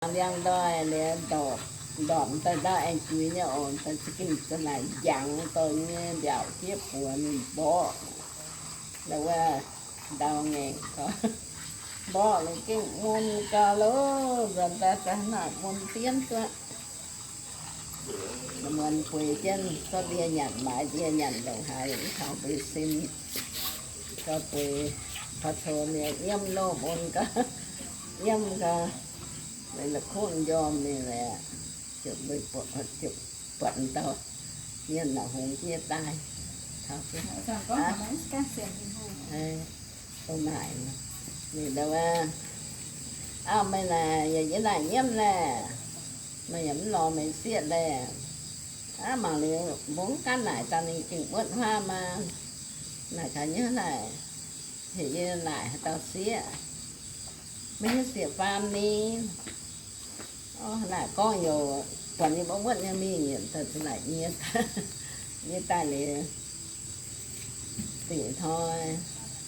Ndiangx-ndoih liuz ndorpc, ndorpc daaih ndau aengx juix nyei oc. Daaih za'gengh za'naaic njangx dorh nyei mbiaauc jieqv buoz ninh mborqv. Ndau wuov ndau ngaengc gau, mborqv liuz gengh mun gau loh. Nzuonx daaih za'naaic mun dien duqv. Muonz bueix jienv zorqv ndie nyanc, maaiz ndie nyanc ndongc haaix mv taux mbuo sin. Gau bueix, paav coux mienh nyiemv loh mun gau, nyiemv gau, la'kuqv njormh ninh laaix, ziouc buatc dauh mienh naaic hungx jieqv daaih. Ninh, auv, meih naaic yaac yie naaic nyiemv laeh, meih yaac mv lorz meih sieqv laeh. Aav, mangc liuz mbuo mv gaanv naaic daaih ninh gengh muotv huaav maah. Naaic gaax nyei naaic, heuc yie naaic haaix dauh sieqv, meih nyei sieqv faam ni. Naaic gorngv youc buatc yie mbuo muotv nyei mingh yietc daaih za'naaic nyie, nyie daaih liuz, dingc hnoi,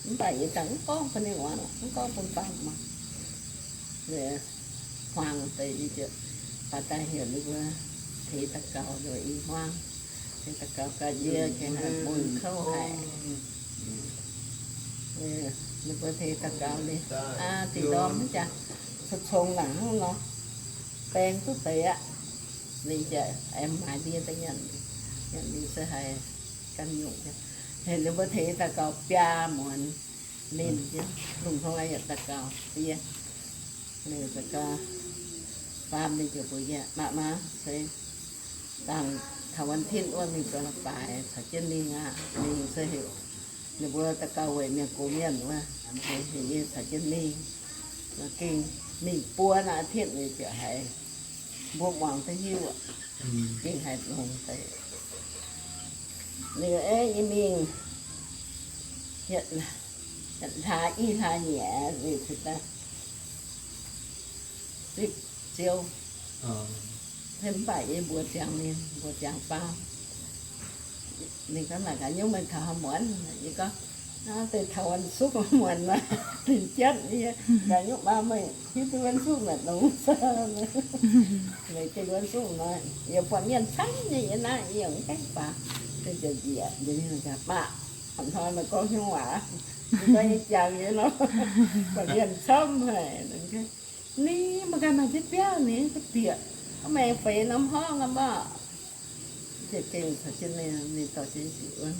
mv baac yie daaih mv gorngv bun ninh muangx, mv gorngv bun faam muangx. Hmuangx deix, baac daaih heuc ninh mbuo teix daux gaux nduov i hmuangv. Teix daux gaux gaax yie gengh haih bun kouv haic. Ninh mbuo teix daux gaux ninh, aa, dih ndorm mv jaax, cong-cong laangc hnangv nor, baeng duqv deix aqv. Ninh jaax aengx maaiz ndie daaih nyanc, nyanc ninh se haiz ganh nyungc. Heuc ninh mbuo teix daux gaux biaa muonz linh jienv, lungh hnoi yaac daux gaux fiev. Ninh daux gaux faam ninh ziouc mbuox yie, Maa maa, se dangh taux วันอาทิตย์ wuov mingh zoux la'baaix caux jienv mingh aqv. Mingh se heuc ninh mbuo daux gaux weic mienh gox mienh wuov, heuc yie caux jienv mingh. Gengh mingh buo วันอาทิตย์ ninh ziouc haiz mbuo muangx duqv hiuv, gengh haiz longx deix. Ninh, ei, yie mingh hlaax i hlaax nyei, ninh ziouc daaih zipv ziouv. Se mv baac yie mbuox ziangx ninh, mbuox ziangx faam. Ninh gorngv, Naaic gaax nyungc meih taux haaix muonz? Yie gorngv, Deix taux วันศุกร์ muonz nor, ninh jatv yie. Gaax nyungc maa meih hiuv duqv วันศุกร์ naaic longx zaqc. Meih gengh วันศุกร์ nor, yie buatc mienh camv nyei yie naaiv, yie yaac mv gaengh baac. Ninh ziouc njiec, njiec mingh gaax, Maa, a'hnoi meih gorngv hnyouv waac, yie gorngv nyei jangx nyei nor, buatc mienh camv haic. Ni, meih ganh maaih jienv biauv ni, jienv bieqc, meih aengx feix norm horngh aqv maah. Ziouc gengh caux jienv ninh, ninh dorh jienv njiec wuom,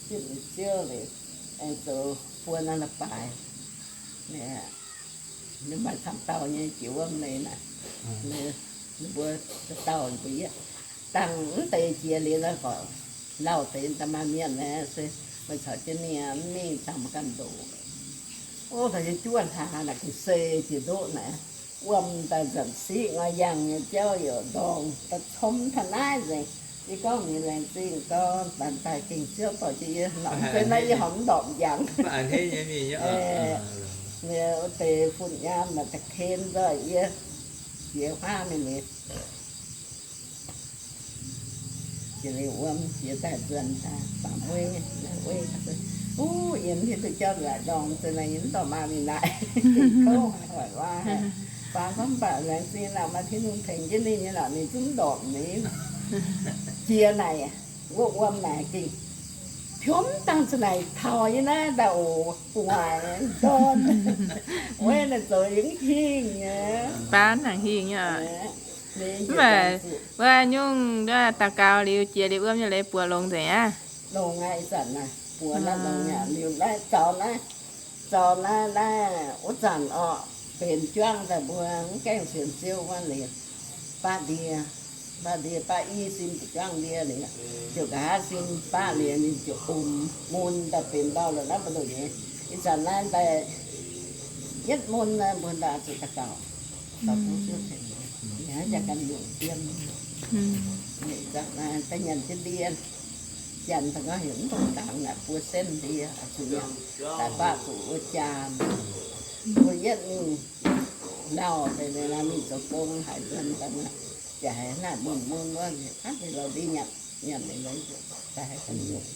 zipv ninh ziouv liuz, aengx zoux buo norm la'baaix. Ninh maaih camv dauh nyei jiex wuom leiz naaic, ninh mbuo dauh dauh mbuo yietv dangh mv deix jiex liuz nor, gorqv lauh deix da'maah mienh naaic se meih caux jienv ninh mingh dangh maiv ganh ndoqc. O, taux yie juov hlaax naaic gengh se jiex ndoqv naaic, wuom daaih nzanc siqv ngoi yangh nyei jauv yaac ndorngx daaih comv taux naaiv nzengc. Yie gorngv ninh laengz zingh gau, dangh daaih gengh ziouv dorh jienv yie, mv zeiz naaiv yie horpc mv ndorpc njangx. Wuov deix fun nyaam naaic da'ken nzoih yie jiex huaav mingh liuz, jiex liuz wuom jiex daaih nzuonx daaih bangc wei, wuov, yie mv hiuv duqv jauv nzaic ndorngx, za'naaic yie mv dorh maa mingh naaic, kouv haic, hoic waac haic. Faam gorngv mv baac laengz zingh naaic maaih Tin-Hungh tengx jienv ninh nyei lorqc, ninh zungv mv ndorpc ninh. Jiex naaic, wuov wuom naaic gengh piomv dangh za'naaic taux yie naaiv daaih oc, gu'nguaaic dorn. Weic naaic zoux yie mv hingh nyei. Baan nangc hingh nyei oc. Mv baac wuov nyungc daux gaux liuz jiex liuz wuom nyei leiz buoz longx nzengc aqv. Longx aqv, ih zanc naaic buoz naaiv longx aqv. Liuz naaiv zaux naaiv, zaux naaiv, naaiv wuov zanc orqc, benx juangv daaih mbuo mv gaengh sienx Ziouv wuov liuz, baqv ndie, baqv ndie baqv i sin fu'juangv ndie liuz, ziouc nqa'haav sin baqv liuz ninh ziouc omx mun daaih benx ndau lorqc naaiv mbuo ndoqc nyei. Ih zanc naaiv daaih yietv mun naaiv mbuo ndau zuqc daux gaux, daux gaux Ziouv tengx, hnangv jaax ganh nyungc dien. Ih zanc naaiv daaih nyanc jienv ndie, janx daaih gorngv heuc mv dongh dangx naaic buo sen ndie, zuqc nyanc daaih baqv zuqc wuov jaa. Mbuo yietv mingh lauh deix, mingh zoux gong haic nzuonx daaih, yaac haiz naaic mun mun wuov, hnangv deix lorz ndie nyanc, nyanc deix lorz daaih haiz ganh nyungc.